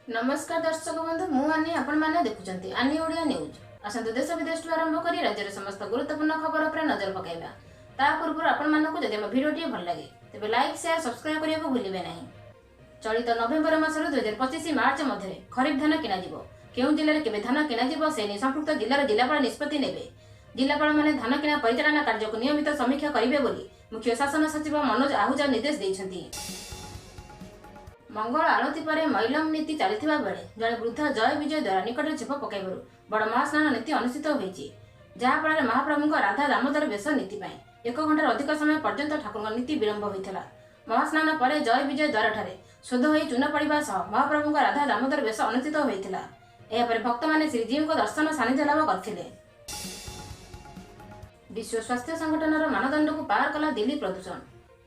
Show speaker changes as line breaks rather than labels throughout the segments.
ନମସ୍କାର ଦର୍ଶକ ବନ୍ଧୁ, ମୁଁ ଆନି, ଆପଣମାନେ ଦେଖୁଛନ୍ତି ଆନି ଓଡ଼ିଆ ନ୍ୟୁଜ୍। ଆସନ୍ତୁ ଦେଶ ବିଦେଶଠୁ ଆରମ୍ଭ କରି ରାଜ୍ୟର ସମସ୍ତ ଗୁରୁତ୍ୱପୂର୍ଣ୍ଣ ଖବର ଉପରେ ନଜର ପକାଇବା। ତା ପୂର୍ବରୁ ଆପଣମାନଙ୍କୁ ଯଦି ଆମ ଭିଡ଼ିଓଟି ଭଲ ଲାଗେ, ତେବେ ଲାଇକ୍, ସେୟାର, ସବସ୍କ୍ରାଇବ୍ କରିବାକୁ ଭୁଲିବେ ନାହିଁ। ଚଳିତ ନଭେମ୍ବର ମାସରୁ 2025 ମାର୍ଚ୍ଚ ମଧ୍ୟରେ ଖରିଫ ଧାନ କିଣାଯିବ। କେଉଁ ଜିଲ୍ଲାରେ କେବେ ଧାନ କିଣାଯିବ, ସେ ନେଇ ସମ୍ପୃକ୍ତ ଜିଲ୍ଲାର ଜିଲ୍ଲାପାଳ ନିଷ୍ପତ୍ତି ନେବେ। ଜିଲ୍ଲାପାଳମାନେ ଧାନ କିଣା ପରିଚାଳନା କାର୍ଯ୍ୟକୁ ନିୟମିତ ସମୀକ୍ଷା କରିବେ ବୋଲି ମୁଖ୍ୟ ଶାସନ ସଚିବ ମନୋଜ ଆହୁଜା ନିର୍ଦ୍ଦେଶ ଦେଇଛନ୍ତି। ମଙ୍ଗଳ ଆଳତୀ ପରେ ମଇଲମ ନୀତି ଚାଲିଥିବା ବେଳେ ଜଣେ ବୃଦ୍ଧ ଜୟ ବିଜୟ ଦ୍ୱାରା ନିକଟରେ ଛେପ ପକାଇବାରୁ ବଡ଼ ମହାସ୍ନାନ ନୀତି ଅନୁଷ୍ଠିତ ହୋଇଛି, ଯାହାଫଳରେ ମହାପ୍ରଭୁଙ୍କ ରାଧା ଦାମୋଦର ବେଶ ନୀତି ପାଇଁ ଏକ ଘଣ୍ଟାରୁ ଅଧିକ ସମୟ ପର୍ଯ୍ୟନ୍ତ ଠାକୁରଙ୍କ ନୀତି ବିଳମ୍ବ ହୋଇଥିଲା। ମହାସ୍ନାନ ପରେ ଜୟ ବିଜୟ ଦ୍ୱାରଠାରେ ଶୁଦ୍ଧ ହୋଇ ଚୂନ ପଡ଼ିବା ସହ ମହାପ୍ରଭୁଙ୍କ ରାଧା ଦାମୋଦର ବେଶ ଅନୁଷ୍ଠିତ ହୋଇଥିଲା। ଏହାପରେ ଭକ୍ତମାନେ ଶ୍ରୀଜୀଉଙ୍କ ଦର୍ଶନ ସାନ୍ନିଧ୍ୟ ଲାଭ କରିଥିଲେ। ବିଶ୍ୱ ସ୍ୱାସ୍ଥ୍ୟ ସଂଗଠନର ମାନଦଣ୍ଡକୁ ପାର କଲା ଦିଲ୍ଲୀ ପ୍ରଦୂଷଣ।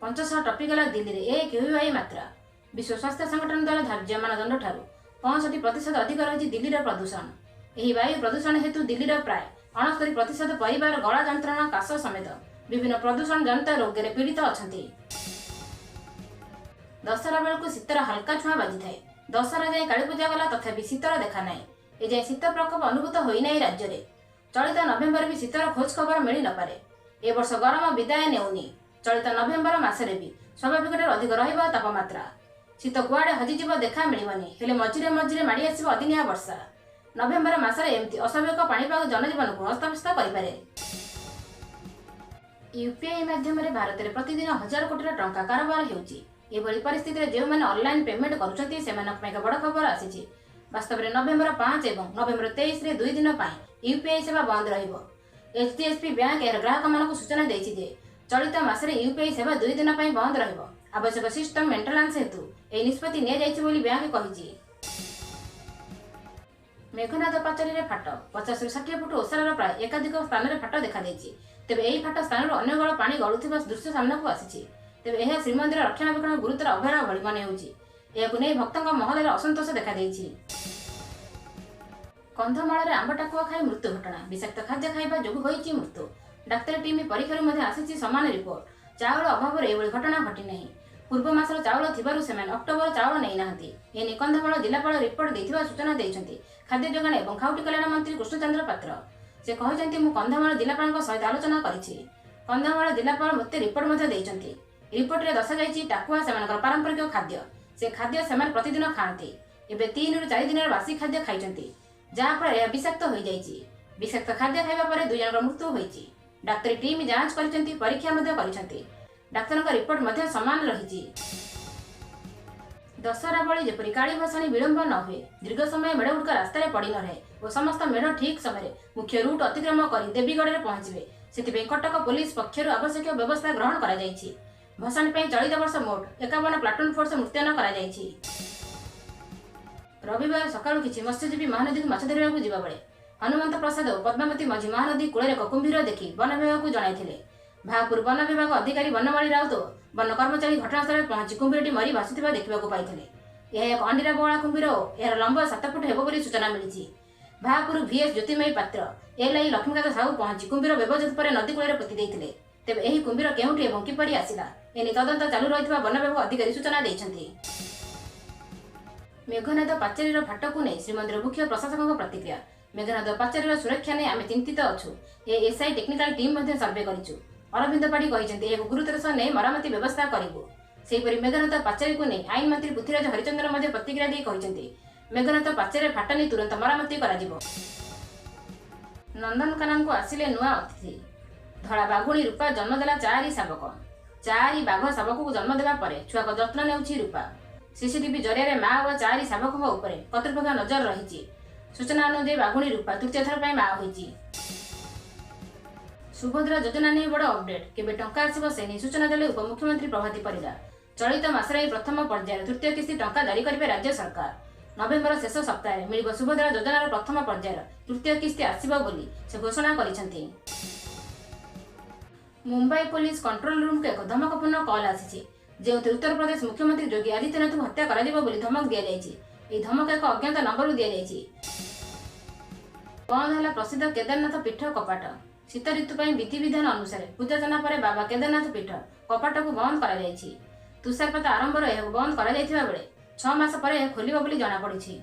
500 ଟପିଗଲା ଦିଲ୍ଲୀରେ AQI ମାତ୍ରା। ବିଶ୍ୱ ସ୍ୱାସ୍ଥ୍ୟ ସଂଗଠନ ଦ୍ୱାରା ଧାର୍ଯ୍ୟ ମାନଦଣ୍ଡଠାରୁ 65% ଅଧିକ ରହିଛି ଦିଲ୍ଲୀର ପ୍ରଦୂଷଣ। ଏହି ବାୟୁ ପ୍ରଦୂଷଣ ହେତୁ ଦିଲ୍ଲୀର ପ୍ରାୟ 69% ପରିବାର ଗଳା ଯନ୍ତ୍ରଣା, କାଶ ସମେତ ବିଭିନ୍ନ ପ୍ରଦୂଷଣ ଜନିତ ରୋଗରେ ପୀଡ଼ିତ ଅଛନ୍ତି। ଦଶହରା ବେଳକୁ ଶୀତର ହାଲକା ଛୁଆଁ ବାଜିଥାଏ। ଦଶହରା ଯାଏଁ କାଳୀପୂଜା ଗଲା, ତଥାପି ଶୀତର ଦେଖା ନାହିଁ। ଏଯାଏଁ ଶୀତ ପ୍ରକୋପ ଅନୁଭୂତ ହୋଇନାହିଁ ରାଜ୍ୟରେ। ଚଳିତ ନଭେମ୍ବର ବି ଶୀତର ଖୋଜ ଖବର ମିଳି ନପାରେ। ଏ ବର୍ଷ ଗରମ ବିଦାୟ ନେଉନି। ଚଳିତ ନଭେମ୍ବର ମାସରେ ବି ସ୍ୱାଭାବିକଠାରୁ ଅଧିକ ରହିବ ତାପମାତ୍ରା। ଶୀତ କୁଆଡ଼େ ହଜିଯିବ, ଦେଖା ମିଳିବନି। ହେଲେ ମଝିରେ ମଝିରେ ମାଡ଼ି ଆସିବ ଅଦିନିଆ ବର୍ଷା। ନଭେମ୍ବର ମାସରେ ଏମିତି ଅସ୍ୱାଭାବିକ ପାଣିପାଗ ଜନଜୀବନକୁ ଅସ୍ତବ୍ୟସ୍ତ କରିପାରେ। ୟୁପିଆଇ ମାଧ୍ୟମରେ ଭାରତରେ ପ୍ରତିଦିନ ହଜାର କୋଟିର ଟଙ୍କା କାରବାର ହେଉଛି। ଏଭଳି ପରିସ୍ଥିତିରେ ଯେଉଁମାନେ ଅନଲାଇନ୍ ପେମେଣ୍ଟ କରୁଛନ୍ତି, ସେମାନଙ୍କ ପାଇଁ ଏକ ବଡ଼ ଖବର ଆସିଛି। ବାସ୍ତବରେ ନଭେମ୍ବର 5 ଏବଂ ନଭେମ୍ବର 23ରେ 2 ଦିନ ପାଇଁ ୟୁପିଆଇ ସେବା ବନ୍ଦ ରହିବ। ଏଚଡିଏଫସି ବ୍ୟାଙ୍କ ଏହାର ଗ୍ରାହକମାନଙ୍କୁ ସୂଚନା ଦେଇଛି ଯେ ଚଳିତ ମାସରେ ୟୁପିଆଇ ସେବା 2 ଦିନ ପାଇଁ ବନ୍ଦ ରହିବ। ଆବଶ୍ୟକ ସିଷ୍ଟମ ମେଣ୍ଟେନାନ୍ସ ହେତୁ ଏହି ନିଷ୍ପତ୍ତି ନିଆଯାଇଛି ବୋଲି ବ୍ୟାଙ୍କ କହିଛି। ମେଘନାଦ ପାଚେରୀରେ ଫାଟ। 50ରୁ 60 ଫୁଟ ଓସାରର ପ୍ରାୟ ଏକାଧିକ ସ୍ଥାନରେ ଫାଟ ଦେଖାଦେଇଛି। ତେବେ ଏହି ଫାଟ ସ୍ଥାନରୁ ଅନର୍ଗଳ ପାଣି ଗଳୁଥିବା ଦୃଶ୍ୟ ସାମ୍ନାକୁ ଆସିଛି। ତେବେ ଏହା ଶ୍ରୀମନ୍ଦିର ରକ୍ଷଣାବେକ୍ଷଣ ଗୁରୁତର ଅବହେଳା ଭଳି ମନେ ହେଉଛି। ଏହାକୁ ନେଇ ଭକ୍ତଙ୍କ ମହଲରେ ଅସନ୍ତୋଷ ଦେଖାଦେଇଛି। କନ୍ଧମାଳରେ ଆମ୍ବ ଟାକୁଆ ଖାଇ ମୃତ୍ୟୁ ଘଟଣା। ବିଷାକ୍ତ ଖାଦ୍ୟ ଖାଇବା ଯୋଗୁଁ ହୋଇଛି ମୃତ୍ୟୁ। ଡାକ୍ତରୀ ଟିମ୍ ପରୀକ୍ଷାରୁ ମଧ୍ୟ ଆସିଛି ସମାନ ରିପୋର୍ଟ। ଚାଉଳ ଅଭାବରୁ ଏଭଳି ଘଟଣା ଘଟିନାହିଁ। ପୂର୍ବ ମାସର ଚାଉଳ ଥିବାରୁ ସେମାନେ ଅକ୍ଟୋବର ଚାଉଳ ନେଇନାହାନ୍ତି। ଏନେଇ କନ୍ଧମାଳ ଜିଲ୍ଲାପାଳ ରିପୋର୍ଟ ଦେଇଥିବା ସୂଚନା ଦେଇଛନ୍ତି ଖାଦ୍ୟ ଯୋଗାଣ ଏବଂ ଖାଉଟି କଲ୍ୟାଣ ମନ୍ତ୍ରୀ କୃଷ୍ଣଚନ୍ଦ୍ର ପାତ୍ର। ସେ କହିଛନ୍ତି, ମୁଁ କନ୍ଧମାଳ ଜିଲ୍ଲାପାଳଙ୍କ ସହିତ ଆଲୋଚନା କରିଛି। କନ୍ଧମାଳ ଜିଲ୍ଲାପାଳ ମୋତେ ରିପୋର୍ଟ ମଧ୍ୟ ଦେଇଛନ୍ତି। ରିପୋର୍ଟରେ ଦର୍ଶାଯାଇଛି, ଟାକୁଆ ସେମାନଙ୍କର ପାରମ୍ପରିକ ଖାଦ୍ୟ। ସେ ଖାଦ୍ୟ ସେମାନେ ପ୍ରତିଦିନ ଖାଆନ୍ତି। ଏବେ 3ରୁ 4 ଦିନର ବାସି ଖାଦ୍ୟ ଖାଇଛନ୍ତି, ଯାହାଫଳରେ ଏହା ବିଷାକ୍ତ ହୋଇଯାଇଛି। ବିଷାକ୍ତ ଖାଦ୍ୟ ଖାଇବା ପରେ 2 ଜଣଙ୍କର ମୃତ୍ୟୁ ହୋଇଛି। ଡାକ୍ତରୀ ଟିମ୍ ଯାଞ୍ଚ କରିଛନ୍ତି, ପରୀକ୍ଷା ମଧ୍ୟ କରିଛନ୍ତି। ଡାକ୍ତରଙ୍କ ରିପୋର୍ଟ ମଧ୍ୟ ସମାନ ରହିଛି। ଦଶହରା ଭଳି ଯେପରି କାଳୀ ଭସାଣି ବିଳମ୍ବ ନ ହୁଏ, ଦୀର୍ଘ ସମୟ ମେଢ଼ଗୁଡ଼ିକ ରାସ୍ତାରେ ପଡ଼ି ନ ରହେ ଓ ସମସ୍ତ ମେଢ଼ ଠିକ୍ ସମୟରେ ମୁଖ୍ୟ ରୁଟ୍ ଅତିକ୍ରମ କରି ଦେବୀଗଡ଼ରେ ପହଞ୍ଚିବେ, ସେଥିପାଇଁ କଟକ ପୋଲିସ ପକ୍ଷରୁ ଆବଶ୍ୟକୀୟ ବ୍ୟବସ୍ଥା ଗ୍ରହଣ କରାଯାଇଛି। ଭସାଣି ପାଇଁ ଚଳିତ ବର୍ଷ ମୋଟ 51 ପ୍ଲାଟୁନ୍ ଫୋର୍ସ ମୁତୟନ କରାଯାଇଛି। ରବିବାର ସକାଳୁ କିଛି ମତ୍ସ୍ୟଜୀବୀ ମହାନଦୀକୁ ମାଛ ଧରିବାକୁ ଯିବା ବେଳେ ହନୁମନ୍ତ ପ୍ରସାଦ ଓ ପଦ୍ମାବତୀ ମଝି ମହାନଦୀ କୂଳରେ ଏକ କୁମ୍ଭୀର ଦେଖି ବନ ବିଭାଗକୁ ଜଣାଇଥିଲେ। ଭାପୁର ବନ ବିଭାଗ ଅଧିକାରୀ ବନମାଳୀ ରାଉତ ଓ ବନ କର୍ମଚାରୀ ଘଟଣାସ୍ଥଳରେ ପହଞ୍ଚି କୁମ୍ଭୀରଟି ମରି ଭାସୁଥିବା ଦେଖିବାକୁ ପାଇଥିଲେ। ଏହା ଏକ ଅଣ୍ଡିରା ବଉଳା କୁମ୍ଭୀର ଓ ଏହାର ଲମ୍ବ 7 ଫୁଟ ହେବ ବୋଲି ସୂଚନା ମିଳିଛି। ଭାପୁର ଭିଏସ୍ ଜ୍ୟୋତିମୟୀ ପାତ୍ର, ଏଲ୍ଆଇ ଲକ୍ଷ୍ମୀକାନ୍ତ ସାହୁ ପହଞ୍ଚି କୁମ୍ଭୀର ବ୍ୟବଚ୍ଛେଦ ପରେ ନଦୀ କୂଳରେ ପୋତି ଦେଇଥିଲେ। ତେବେ ଏହି କୁମ୍ଭୀର କେଉଁଠି ଏବଂ କିପରି ଆସିଲା, ଏନେଇ ତଦନ୍ତ ଚାଲୁ ରହିଥିବା ବନ ବିଭାଗ ଅଧିକାରୀ ସୂଚନା ଦେଇଛନ୍ତି। ମେଘନାଦ ପାଚେରୀର ଫାଟକୁ ନେଇ ଶ୍ରୀମନ୍ଦିର ମୁଖ୍ୟ ପ୍ରଶାସକଙ୍କ ପ୍ରତିକ୍ରିୟା। ମେଘନାଦ ପାଚେରୀର ସୁରକ୍ଷା ନେଇ ଆମେ ଚିନ୍ତିତ ଅଛୁ। ଏଏସ୍ଆଇ ଟେକ୍ନିକାଲ ଟିମ୍ ମଧ୍ୟ ସର୍ଭେ କରିଛୁ। ଅରବିନ୍ଦ ପାଢ଼ୀ କହିଛନ୍ତି, ଏହାକୁ ଗୁରୁତ୍ୱର ସହ ନେଇ ମରାମତି ବ୍ୟବସ୍ଥା କରିବୁ। ସେହିପରି ମେଘନାଦ ପାଚେରୀକୁ ନେଇ ଆଇନ ମନ୍ତ୍ରୀ ପୃଥ୍ୱୀରାଜ ହରିଚନ୍ଦନ ମଧ୍ୟ ପ୍ରତିକ୍ରିୟା ଦେଇ କହିଛନ୍ତି, ମେଘନାଦ ପାଚେରୀରେ ଫାଟ ନେଇ ତୁରନ୍ତ ମରାମତି କରାଯିବ। ନନ୍ଦନକାନନକୁ ଆସିଲେ ନୂଆ ଅତିଥି। ଧଳା ବାଘୁଣୀ ରୂପା ଜନ୍ମ ଦେଲା ଚାରି ଶାବକ। ଚାରି ବାଘ ଶାବକକୁ ଜନ୍ମ ଦେବା ପରେ ଛୁଆଙ୍କ ଯତ୍ନ ନେଉଛି ରୂପା। ସିସିଟିଭି ଜରିଆରେ ମା ଓ ଚାରି ଶାବକଙ୍କ ଉପରେ କର୍ତ୍ତୃପକ୍ଷ ନଜର ରହିଛି। ସୂଚନା ଅନୁଯାୟୀ, ବାଘୁଣୀ ରୂପା ତୃତୀୟ ଥର ପାଇଁ ମା ହୋଇଛି। ସୁଭଦ୍ରା ଯୋଜନା ନେଇ ବଡ଼ ଅପଡେଟ୍। କେବେ ଟଙ୍କା ଆସିବ, ସେ ନେଇ ସୂଚନା ଦେଲେ ଉପମୁଖ୍ୟମନ୍ତ୍ରୀ ପ୍ରଭାତୀ ପରିଡ଼ା। ଚଳିତ ମାସରେ ଏହି ପ୍ରଥମ ପର୍ଯ୍ୟାୟରେ ତୃତୀୟ କିସ୍ତି ଟଙ୍କା ଜାରି କରିବେ ରାଜ୍ୟ ସରକାର। ନଭେମ୍ବର ଶେଷ ସପ୍ତାହରେ ମିଳିବ ସୁଭଦ୍ରା ଯୋଜନାର ପ୍ରଥମ ପର୍ଯ୍ୟାୟର ତୃତୀୟ କିସ୍ତି ଆସିବ ବୋଲି ସେ ଘୋଷଣା କରିଛନ୍ତି। ମୁମ୍ବାଇ ପୋଲିସ କଣ୍ଟ୍ରୋଲ ରୁମକୁ ଏକ ଧମକପୂର୍ଣ୍ଣ କଲ୍ ଆସିଛି, ଯେଉଁଥିରେ ଉତ୍ତରପ୍ରଦେଶ ମୁଖ୍ୟମନ୍ତ୍ରୀ ଯୋଗୀ ଆଦିତ୍ୟନାଥଙ୍କୁ ହତ୍ୟା କରାଯିବ ବୋଲି ଧମକ ଦିଆଯାଇଛି। ଏହି ଧମକ ଏକ ଅଜ୍ଞାତ ନମ୍ବରରୁ ଦିଆଯାଇଛି। ବନ୍ଦ ହେଲା ପ୍ରସିଦ୍ଧ କେଦାରନାଥ ପୀଠ କପାଟ। ଶୀତ ଋତୁ ପାଇଁ ବିଧିବିଧାନ ଅନୁସାରେ ପୂଜାର୍ଚ୍ଚନା ପରେ ବାବା କେଦାରନାଥ ପୀଠ କପାଟକୁ ବନ୍ଦ କରାଯାଇଛି। ତୁଷାରପାତ ଆରମ୍ଭରୁ ଏହାକୁ ବନ୍ଦ କରାଯାଇଥିବା ବେଳେ 6 ମାସ ପରେ ଖୋଲିବ ବୋଲି ଜଣାପଡ଼ିଛି।